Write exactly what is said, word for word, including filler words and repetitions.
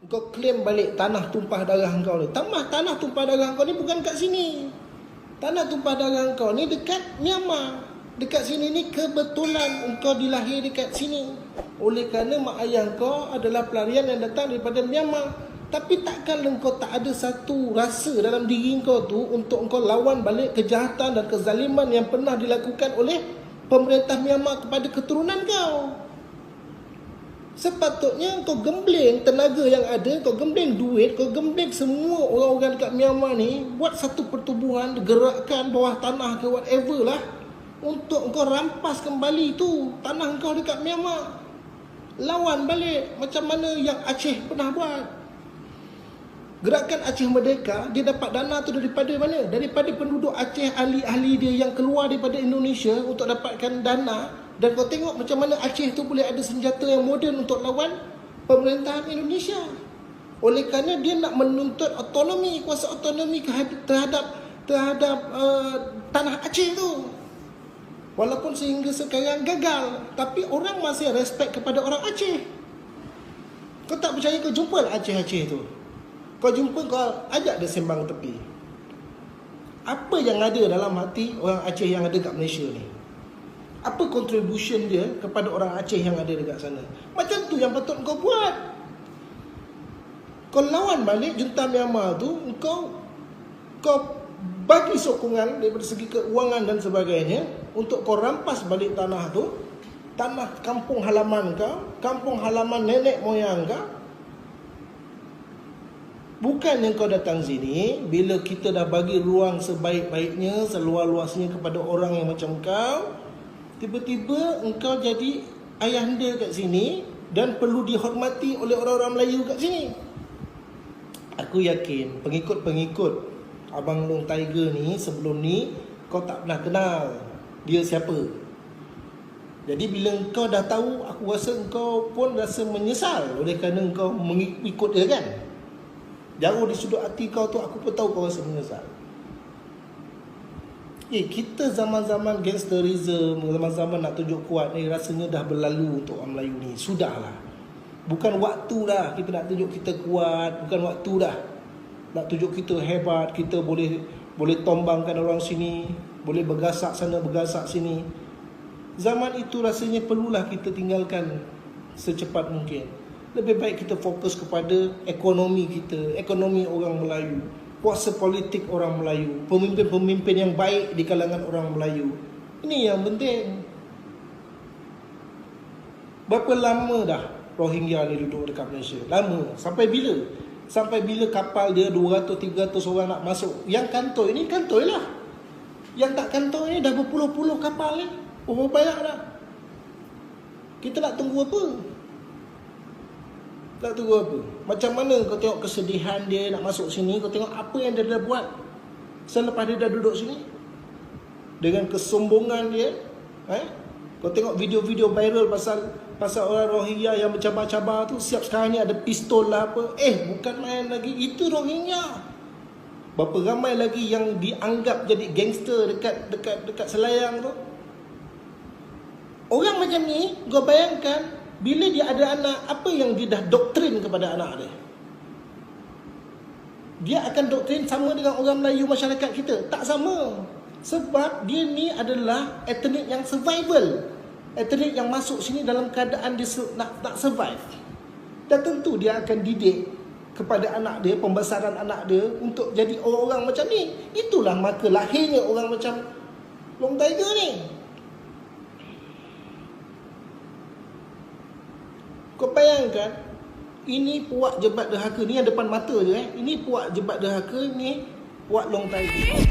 Kau klaim balik tanah tumpah darah kau ni. Tamah tanah tumpah darah kau ni bukan kat sini. Tanah tumpah darah kau ni dekat Myanmar. Dekat sini ni kebetulan engkau dilahir dekat sini. Oleh kerana mak ayah kau adalah pelarian yang datang daripada Myanmar. Tapi takkan engkau tak ada satu rasa dalam diri engkau tu untuk engkau lawan balik kejahatan dan kezaliman yang pernah dilakukan oleh pemerintah Myanmar kepada keturunan kau. Sepatutnya kau gembling tenaga yang ada, kau gembling duit, kau gembling semua orang-orang dekat Myanmar ni buat satu pertubuhan, gerakkan bawah tanah ke whatever lah untuk kau rampas kembali tu tanah kau dekat Myanmar. Lawan balik macam mana yang Aceh pernah buat. Gerakan Aceh Merdeka, dia dapat dana tu daripada mana? Daripada penduduk Aceh, ahli-ahli dia yang keluar daripada Indonesia untuk dapatkan dana. Dan kau tengok macam mana Aceh tu boleh ada senjata yang moden untuk lawan pemerintahan Indonesia. Oleh kerana dia nak menuntut otonomi, kuasa otonomi kehad-, terhadap terhadap uh, tanah Aceh tu. Walaupun sehingga sekarang gagal, tapi orang masih respect kepada orang Aceh. Kau tak percaya, kau jumpa lah Aceh-Aceh tu. Kau jumpa, kau ajak dia sembang tepi. Apa yang ada dalam hati orang Aceh yang ada kat Malaysia ni? Apa contribution dia kepada orang Aceh yang ada dekat sana? Macam tu yang patut kau buat. Kau lawan balik junta Myanmar tu, kau kau bagi sokongan daripada segi keuangan dan sebagainya untuk kau rampas balik tanah tu, tanah kampung halaman kau, kampung halaman nenek moyang kau. Bukan yang kau datang sini, bila kita dah bagi ruang sebaik-baiknya, seluas-luasnya kepada orang yang macam kau, tiba-tiba engkau jadi ayahanda kat sini dan perlu dihormati oleh orang-orang Melayu kat sini. Aku yakin pengikut-pengikut Abang Long Tiger ni sebelum ni kau tak pernah kenal dia siapa. Jadi bila engkau dah tahu, aku rasa engkau pun rasa menyesal oleh kerana engkau mengikut dia kan. Jauh di sudut hati kau tu, aku pun tahu kau rasa menyesal. Eh, kita zaman-zaman gangsterism, zaman-zaman nak tunjuk kuat ni rasanya dah berlalu untuk orang Melayu ni. Sudahlah. Bukan waktu dah kita nak tunjuk kita kuat, bukan waktu dah nak tunjuk kita hebat, kita boleh boleh tombangkan orang sini, boleh bergasak sana, bergasak sini. Zaman itu rasanya perlulah kita tinggalkan secepat mungkin. Lebih baik kita fokus kepada ekonomi kita, ekonomi orang Melayu, kuasa politik orang Melayu, pemimpin-pemimpin yang baik di kalangan orang Melayu. Ini yang penting. Berapa lama dah Rohingya ni duduk dekat Malaysia? Lama. Sampai bila? Sampai bila kapal dia dua ratus tiga ratus orang nak masuk? Yang kantoi ni kantoi lah. Yang tak kantoi ni dah berpuluh-puluh kapal ni. Oh, banyak dah. Kita nak tunggu apa? Nak tunggu apa? Macam mana kau tengok kesedihan dia nak masuk sini, kau tengok apa yang dia dah buat selepas dia dah duduk sini? Dengan kesombongan dia, eh? Kau tengok video-video viral pasal pasal orang Rohingya yang bercabar-cabar tu, siap sekarang ni ada pistol lah apa. Eh, bukan main lagi. Itu Rohingya. Berapa ramai lagi yang dianggap jadi gangster dekat dekat dekat Selayang tu? Orang macam ni, kau bayangkan, bila dia ada anak, apa yang dia dah doktrin kepada anak dia? Dia akan doktrin sama dengan orang Melayu masyarakat kita? Tak sama. Sebab dia ni adalah etnik yang survival. Etnik yang masuk sini dalam keadaan dia su- nak, nak survive. Dan tentu dia akan didik kepada anak dia, pembesaran anak dia untuk jadi orang-orang macam ni. Itulah maka lahirnya orang macam Long Tiger ni. Kau bayangkan, ini puak jebat derhaka ni yang depan mata je, eh. Ini puak jebat derhaka ni, puak Long Tiger.